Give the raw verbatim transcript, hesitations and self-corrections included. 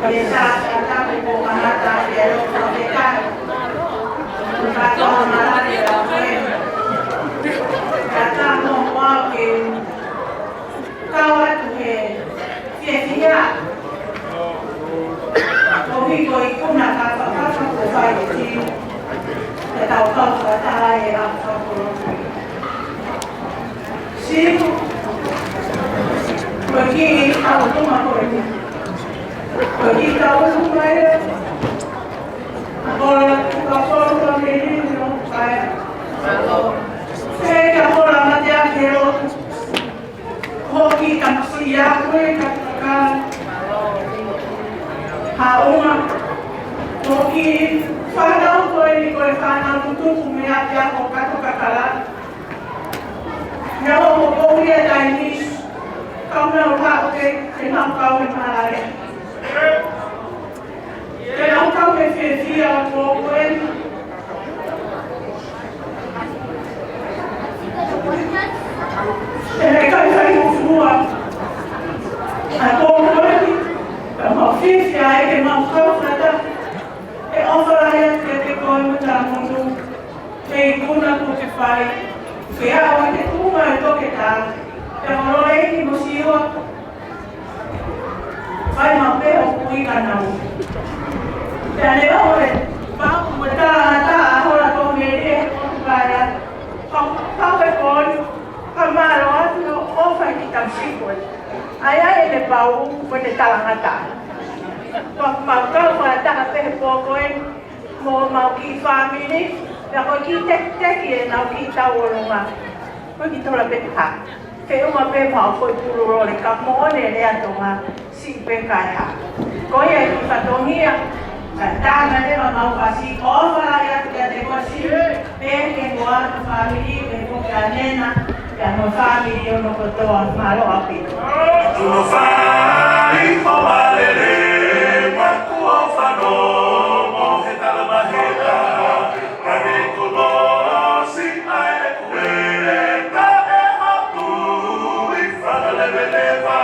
Ke sa, sa tapu ko kamata ke alo ka te kai. Ka tau mara ke la koe. Ka tau mo ua ke kau atu he fiefia. Ko hiko ikuna ka ka ka ka ko fai e ti. Ke tau kau ka taha e a ka ko. Siʻi, ko e kiʻi tau tuma ko eni. Ko e kiʻi tau tuma ia. Ko e ka ko ko ni ni no kai. Ke ka ko la ma te a ke lo. Ko e kiʻi tamasiʻi ia ko e ka ka. Ha uma. Ko e kiʻi fānau ko eni ko e fānau tutuku mei ʻapiako Kato Kakala. Naʻa ʻoku ou ia taimi, kau nau haʻu ke, ke nau kau he malale. Ke nau kau he fiefia ʻo ko koe. He ʻikai fai ʻo fua. ʻA ko koe, ka mau fiefia ai ke mau kau fata. ʻE ʻofa lahi atu kiate koe mo Taʻamonū. He ikuna kuo ke fai. Ke aʻu ki he tuʻunga ʻo e toketā. Pea mo Lolei mo Siua. Fai maʻu pē hoku ika nau. Pea ne ʻoho e pau mo e talangataʻa ʻa Hola Tomelie he potu kaea. Pau, pau e koi. Ka mālō atu ʻo fai ki tamasiʻi ko ē. ʻAi ʻai ʻene pau mo ʻene talangataʻa. Pea mau kau fakataha pē he pō ko ē. Mo mau kiʻi fāmili, pea ko e kiʻi tekiteki ʻenau kiʻi tauʻolunga. Ko e kiʻi tola pē ha. Ke uma pē mau ko e pulu lole ka moʻoni e lea Tonga, siʻi pē kae ha. Ko ia e kiʻi fatongia, ka tanga leva mau fasi, ʻofa lahi atu kiate koe siʻi, pea ke mo ʻa e fāmili, pea ko kia Nena, pea mo e fāmili ʻo no kotoa, mālō ʻaupito. Tuʻu fai ko malele, maku o fano, mo he tala mahela, kane kolosi ai kuele, taʻe hatu i fana leveleva,